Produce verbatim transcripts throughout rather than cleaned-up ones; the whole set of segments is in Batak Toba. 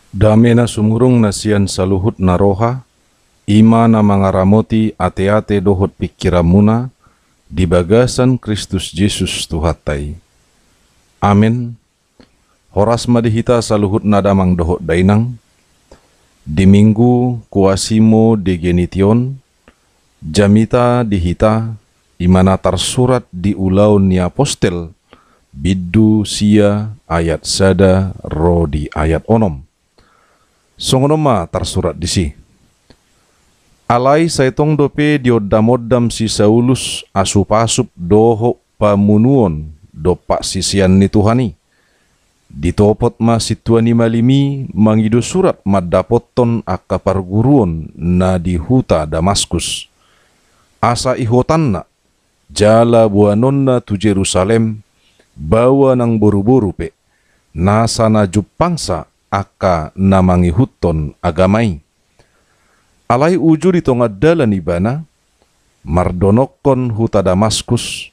Dame na sumurung na sian saluhut na roha, i ma na mangaramoti ateate dohot pingkiranmuna di bagasan Kristus Jesus Tuhanta i. Amen. Horas ma di hita saluhutna damang dohot dainang. Di Minggu Quasimodogeniti on, jamita di hita i ma na tarsurat di Ulaon ni Apostel, bindu sia, ayat sada ro di ayat onom. Songon on ma tarsurat disi. Alai sai tong dope diondamondam si Saulus asupasup dohot pamunuon dompak sisean ni Tuhan i. Ditopot ma sintua ni malim i mangido surat mandapothon angka parguruon na di huta Damaskus, asa ihotanna jala boanonna tu Jerusalem baoa nang boruboru pe, nasa na jumpangsa angka na mangihuthon agama i. Alai uju di tonga dalan ibana, mardonokkon huta Damaskus,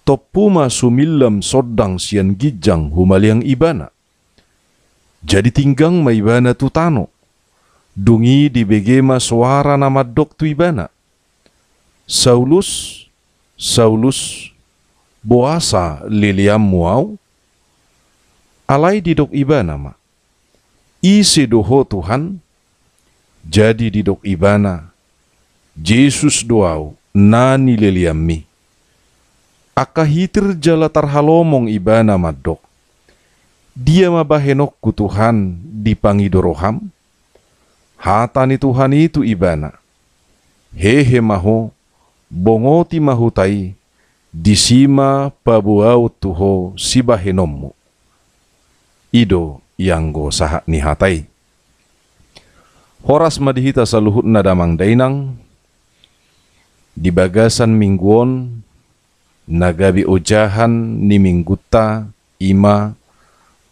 tompu ma sumillam sondang sian ginjang humaliang ibana. Jadi tinggang ma ibana tu tano. Dung i dibege ma soara na mandok tu ibana: Saulus, Saulus, boasa leleanmu ahu? Alai didok ibana ma: Ise do ho, Tuhan? Jadi didok ibana: Jesus do ahu, na nileleanmi. Angka hitir jala tarhalomong ibana mandok: Dia ma bahenonku, Tuhan, dipangido roham? Hata ni Tuhan i tu ibana: Hehe ma ho, bongoti ma huta i, disi ma paboaon tu ho sibahenonmu. I do ianggo sahat ni hata i. Horas ma di hita saluhutna damang dainang, di bagasan minggu on, na gabe ojahan ni minggunta i ma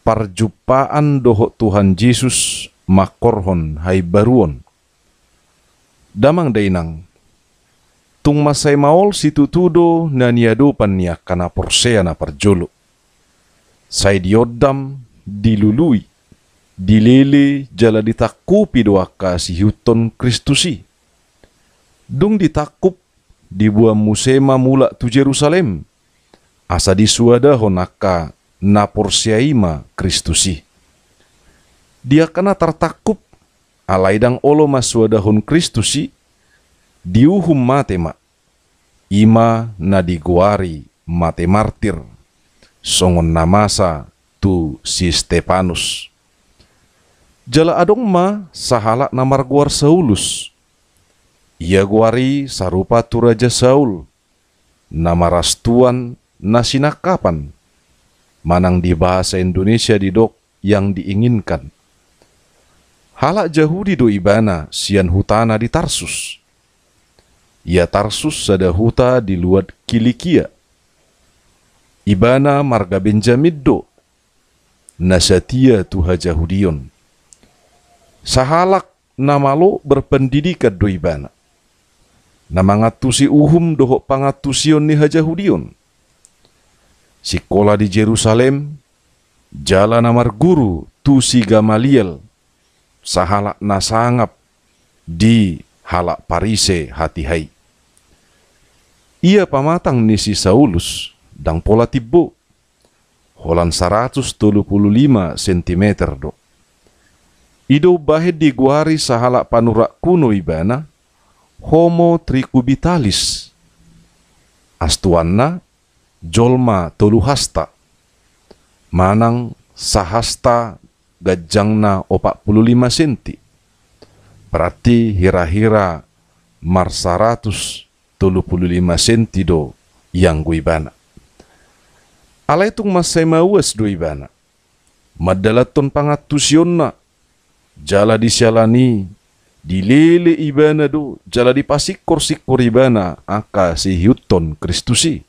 parjumpaan dohot Tuhan Jesus mangkorhon haimbaruon. Damang dainang, tung mansai maol situtu do na niadopan ni angka na porsea na parjolo. Sai diondam, dilului, dilele jala ditangkupi do angka siihuthon Kristus i. Dung ditangkup, diboan muse ma mulak tu Jerusalem, asa disuadahon angka na porsea i ma Kristus i. Di angka na tartangkup, alai ndang olo mansuadahon Kristus i, diuhum mate ma, i ma na digoari mate martir, songon na masa tu si Stepanus. Jala adong ma sahalak na margoar Saulus. Ia goar i sarupa tu Raja Saul, na marastuan, na sinangkapan, manang di bahasa Indonesia didok yang diinginkan. Halak Jahudi do ibana sian hutana di Tarsus. Ia Tarsus sada huta di luat Kilikia. Ibana marga Benjamin do, na satia tu hajahudion. Sahalak na malo berpendidikan do ibana, na mangantusi uhum dohot pangantusion ni hajahudion. Sikola di Jerusalem, jala na marguru tu si Gamaliel, sahalak na sangap di halak Parise hatiha i. Ia pamatang ni si Saulus ndang pola timbo, holan saratus tolu pulu lima sentimeter do. I do umbahen digoari sahalak panurat kuno ibana Homo Tricubitalis. Astuanna, jolma tolu hasta, manang sahasta ganjangna opat pulu lima senti. Berarti hira-hira marsaratus tolu pulu lima senti do ianggo ibana. Alai tung mansai mauas do ibana mandalanhon pangantusionna, jala di siala ni i dilele ibana do jala dipasingkor-singkor ibana angka siihuthon Kristus i.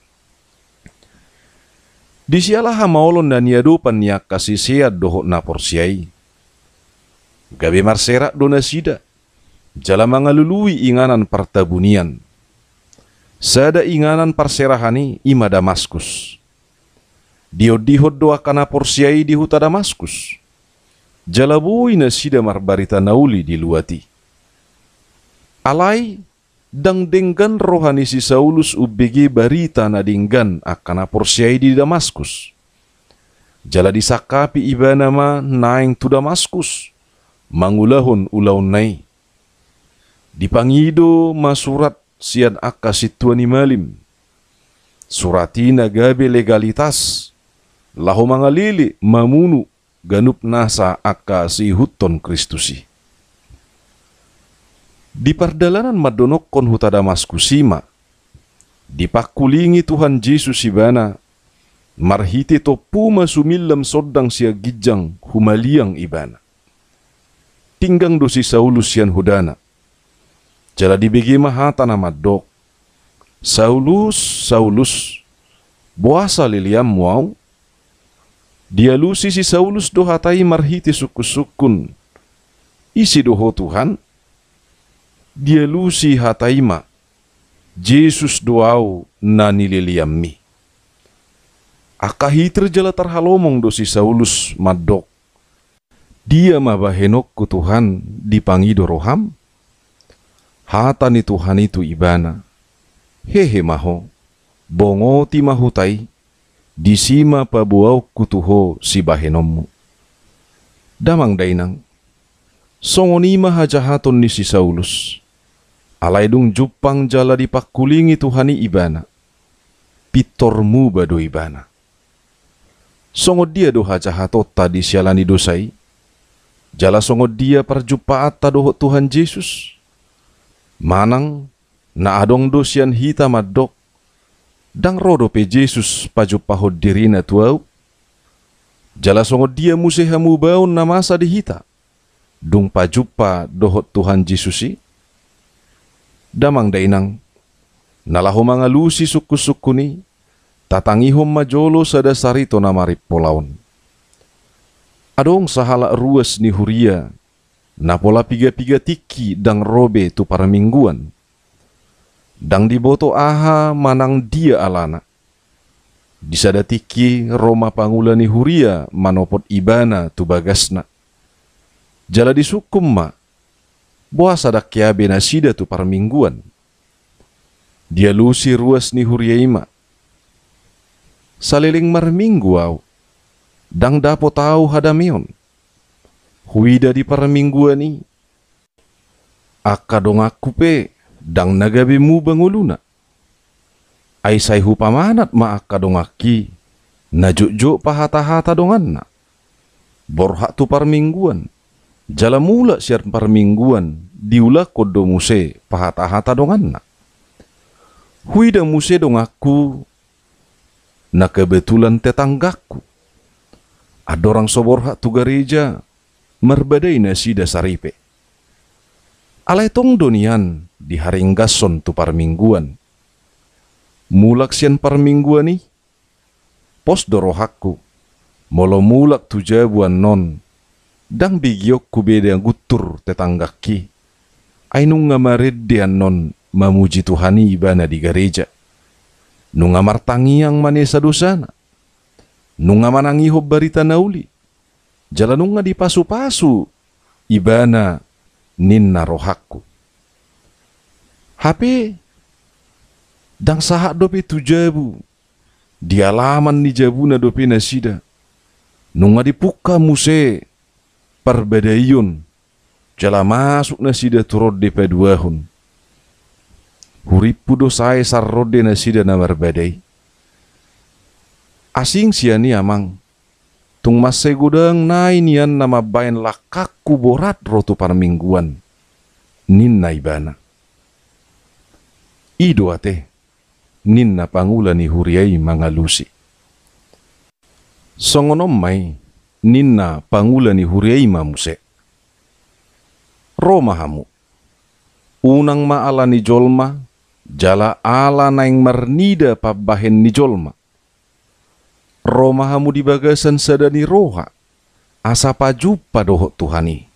Di siala hamaolon na niadopan ni angka sisean dohot na porsea i, gabe marserak do nasida jala mangalului inganan partabunian. Sada inganan parserahan i, i ma Damaskus. Diondihon do angka na porsea i di huta Damaskus. Jala boi nasida marbarita na uli di luat i. Alai ndang denggan roha ni si Saulus umbege barita na denggan angka na porsea i di Damaskus. Jala disangkapi ibana ma naeng tu Damaskus mangulahon ulaonna i. Dipangido ma surat sian angka sintua ni malim. Surat i na gabe legalitas laho mangalele, mamunu ganup nasa angka siihuthon Kristus i. Di pardalanan mandonokkon huta Damaskus i ma dipangkulingi Tuhan Jesus ibana, marhite tompu ma sumillam sondang sian ginjang humaliang ibana. Pinggang do si Saulus sian hodana. Jala dibege ma hata na mandok: Saulus, Saulus, boasa leleanmu ahu? Dialusi si Saulus do hata i marhite sungkunsungkun: Ise do ho, Tuhan? Dialusi hata i ma: Jesus do ahu na nileleanmi. Angka hitir jala tarhalomong do si Saulus mandok: Dia ma bahenonku, Tuhan, dipangido roham? Hata ni Tuhan i tu ibana: Hehe ma ho, bongoti ma huta i, disi ma paboaonku tu ho sibahenonmu. Damang dainang, songon i ma hajahaton ni si Saulus. Alai dung jumpang jala dipangkulingi Tuhan i ibana, pintor muba do ibana. Songon dia do hajahatonta di siala ni dosa i? Jala songon dia parjumpaanta dohot Tuhan Jesus? Manang na adong do sian hita mandok: Ndang ro dope Jesus pajumpahon dirina tu ahu? Jala songon dia muse hamubaon na masa di hita dung pajumpa dohot Tuhan Jesus i? Damang dainang, na laho mangalusi sungkunsungkun i, tatangihon ma jolo sada sarito na marimpolon. Adong sahalak ruas ni huria na pola pigapiga tingki ndang ro be tu parmingguan. Ndang diboto aha manang dia alana. Di sada tingki ro ma pangula ni huria manopot ibana tu bagasna. Jala disungkun ma, boasa ndang hea be nasida tu parmingguan. Dialusi ruas ni huria i ma: Saleleng marminggu ahu, ndang dapot ahu hadameon. Huida di parmingguan i, angka donganku pe ndang na gabe muba ngoluna. Ai sai hupamanat ma angka donganki na jotjot pahatahata donganna. Borhat tu parmingguan, jala mulak sian parmingguan diulakhon do muse pahatahata donganna. Huida muse donganku na kebetulan tetanggangku. Andorang so borhat tu gareja, marbadai nasida saripe. Alai tong do nian diharinggashon tu parmingguan. Mulak sian parmingguan i, pos do rohangku, molo mulak tu jabu annon, ndang begeonku be na guntur tetanggangki. Ai nunga marende annon mamuji Tuhan i ibana di gareja. Nunga martangiang manesa dosana. Nunga manangihon barita na uli. Jala nunga dipasupasu ibana, ninna rohangku. Hape ndang sahat dope tu jabu, di alaman ni jabuna dope nasida. Nunga dipungka muse parbadaion, jala masuk nasida tu ronde paduahon. Hurimpu do sae sian ronde nasida na marbadai. Asing sian i, amang, tung mansai godang nai nian na mambaen langkangku borat ro tu parmingguan, ninna ibana. I do ate, ninna pangula ni huria i mangalusi. Songon on ma i, ninna pangula ni huria i ma muse. Ro ma hamu. Unang ma ala ni jolma, jala ala naeng marnida pambahen ni jolma. Ro ma hamu di bagasan sada ni roha, asa pajumpa dohot Tuhan i.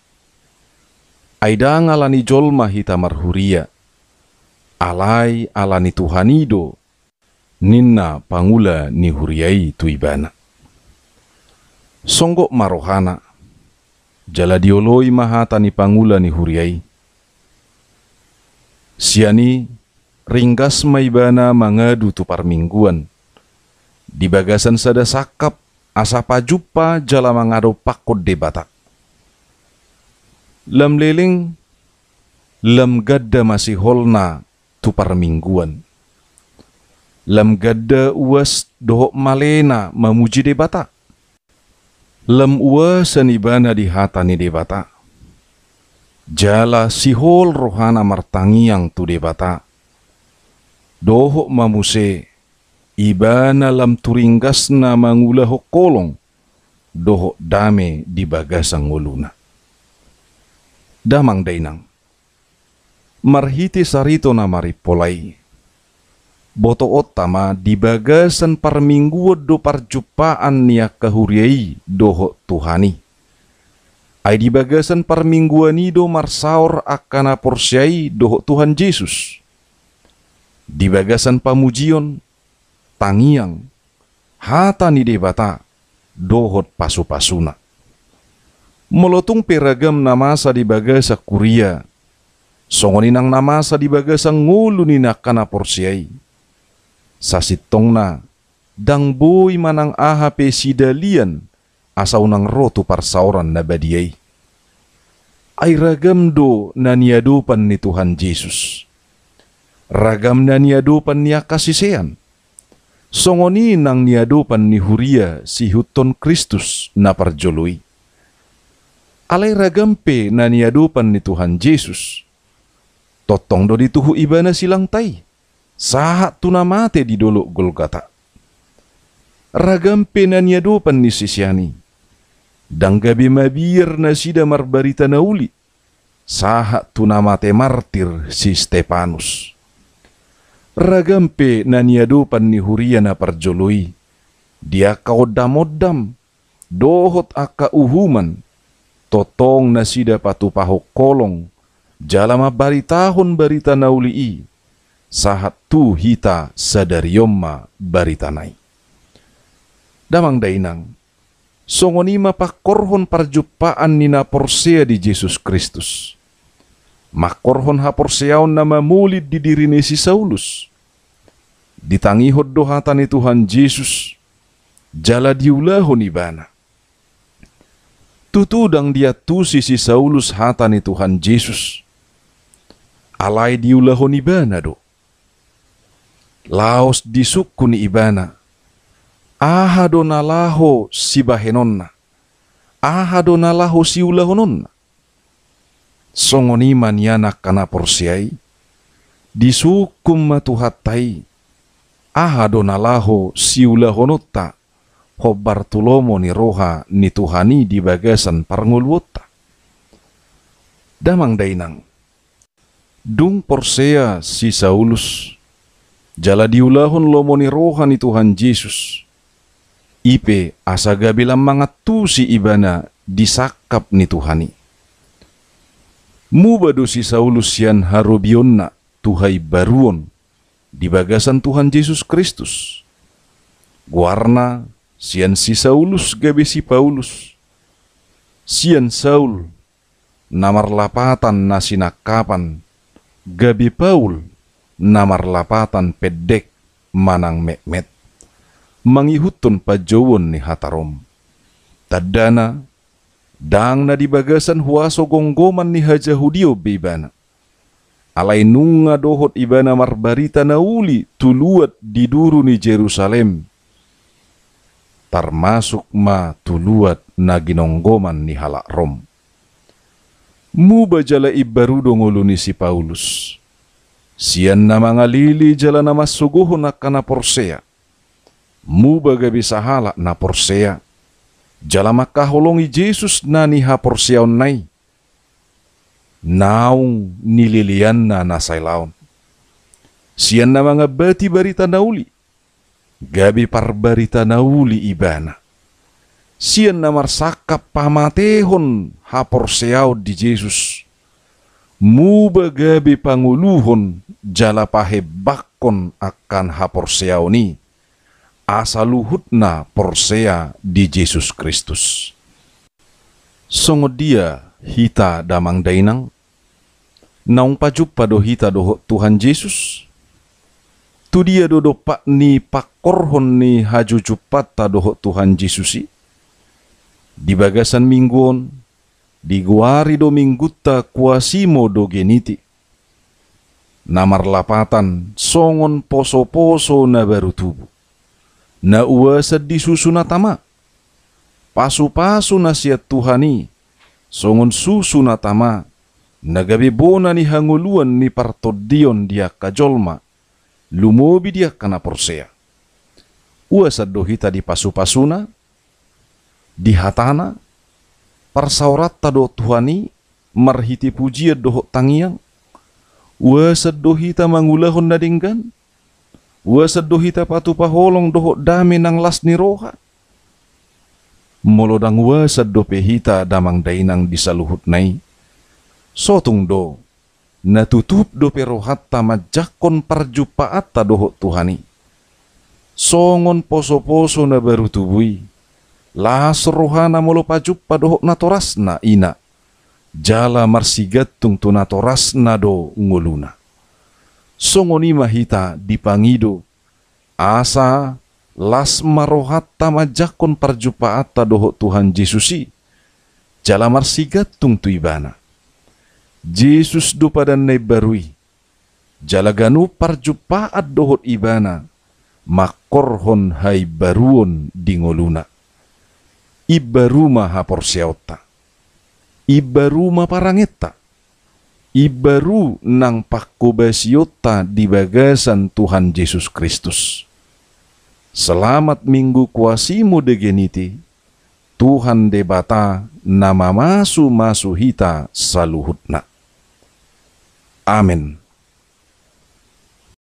Ai ndang ala ni jolma hita marhuria, alai ala ni Tuhan i do, ninna pangula ni huria i tu ibana. Songgop ma rohana. Jala dioloi ma hata ni pangula ni huria i. Sian i ringgas ma ibana mangadu tu parmingguan, di bagasan sada sangkap, asa pajumpa jala mangadopakkon Debata. Lam leleng, lam ganda masiholna tu parmingguan. Lam ganda uas dohot malena mamuji Debata. Lam uasan ibana di hata ni Debata. Jala sihol rohana martangiang tu Debata. Dohot ma muse, ibana lam tu ringgasna mangulahon holong dohot dame di bagasan ngoluna. Damang dainang. Marhite sarito na marimpola i, botoonta ma di bagasan parmingguan do parjumpaan ni angka huria i dohot Tuhan i. Ai di bagasan parmingguan i do marsaor angka na porsea i dohot Tuhan Jesus. Di bagasan pamujion, tangiang, hata ni Debata, dohot pasupasuna. Molo tung pe ragam na masa di bagasan huria, songon i nang na masa di bagasan ngolu ni angka na porsea i, sasintongna ndang boi manang aha pe sidalian asa unang ro tu parsaoran na badia i. Ai ragam do na niadopan ni Tuhan Jesus. Ragam na niadopan ni angka sisean. Songon i nang niadopan ni huria siihuthon Kristus na parjolo i. Alai ragam pe na niadopan ni Tuhan Jesus, tongtong do dituhuk ibana silangta i, sahat tu na mate di dolok Golgata. Ragam pe na niadopan ni sisean i, ndang gabe mabiar nasida marbarita na uli, sahat tu na mate martir si Stepanus. Ragam pe na niadopan ni huria na parjolo i, di angka ondamondam, dohot angka uhuman, tongtong nasida patupahon holong, jala mambaritahon barita na uli i, sahat tu hita sadari on ma baritana i. Damang dainang, songon i ma pangkorhon parjumpaan ni na porsea di Jesus Kristus. Mangkorhon haporseaon na mamolin di diri ni si Saulus. Ditangihon do hata ni Tuhan Jesus, jala diulahon ibana. Tutu ndang diantusi si Saulus hata ni Tuhan Jesus. Alai diulahon ibana do. Laos disungkun ibana, aha do na laho sibahenonna, aha do na laho siulahononna. Songon i ma nian angka na porsea i, disungkun ma Tuhanta i, aha do na laho siulahononta, hombar tu lomo ni roha ni Tuhan i di bagasan parngoluonta. Damang dainang. Dung porsea si Saulus, jala diulahon lomo ni roha ni Tuhan Jesus, i pe asa gabe lam mangantusi ibana di sangkap ni Tuhan i. Muba do si Saulus sian harobionna tu haimbaruon di bagasan Tuhan Jesus Kristus. Goarna sian si Saulus gabe si Paulus. Sian Saul na marlapatan na sinangkapan, gabe Paul na marlapatan pendek manang metmet, mangihuthon panjouon ni hata Rom. Tandana, ndang na di bagasan huaso gomgoman ni hajahudion be ibana. Alai nunga dohot ibana marbarita na uli tu luat di duru ni Jerusalem, tarmasuk ma tu luat na ginonggoman ni halak Rom. Muba jala imbaru do ngolu ni si Paulus. Sian na mangalili jala na mansogohon angka na porsea. Muba gabe sahalak na porsea. Jala mangkaholongi Jesus na nihaporseaonna i. Naung nileleanna na sailaon. Sian na mangambati barita na uli. Gabe parbarita na uli ibana. Sian na marsangkap pamatehon haporseaon di Jesus. Muba gabe pangoluhon jala pahembakkon angka haporseaon i. Asa luhutna porsea di Jesus Kristus. Songon dia hita damang dainang? Naung pajumpa do hita dohot Tuhan Jesus? Tu dia do dompak ni pangkorhon ni hajujumpanta dohot Tuhan Jesus i? Di bagasan minggu on, digoari do minggunta Quasimodogeniti. Na marlapatan songon posoposo na baru tubu, na uasan di susu na tama. Pasupasu na sian Tuhan i songon susu na tama, na gabe bona ni hangoluan ni partondion di angka jolma, lumobi di angka na porsea. Uasan do hita di pasupasuna, di hatana, parsaoranta dohot Tuhan i marhite pujian dohot tangiang? Uasan do hita mangulahon na denggan? Uasan do hita patupa holong dohot dame nang las ni roha? Molo ndang uasan dope hita damang dainang di saluhutna i, sotung do na tutup dope rohanta manjangkon parjumpaanta dohot Tuhan i. Songon posoposo na baru tubu i, las rohana molo pajumpa dohot natorasna ina, jala marsigantung tu natorasna do ngoluna. Songon i ma hita dipangido, asa las ma rohanta manjangkon parjumpaanta dohot Tuhan Jesus i, jala marsigantung tu Ibana. Jesus do padan na imbaru i, jala ganup parjumpaan dohot Ibana mangkorhon haimbaruon di ngoluna. Imbaru ma haporseaonta. Imbaru ma parangenta. Imbaru nang panghobasionta di bagasan Tuhan Jesus Kristus. Selamat Minggu Quasimodogeniti. Tuhan Debata na mamasumasu hita saluhutna. Amen.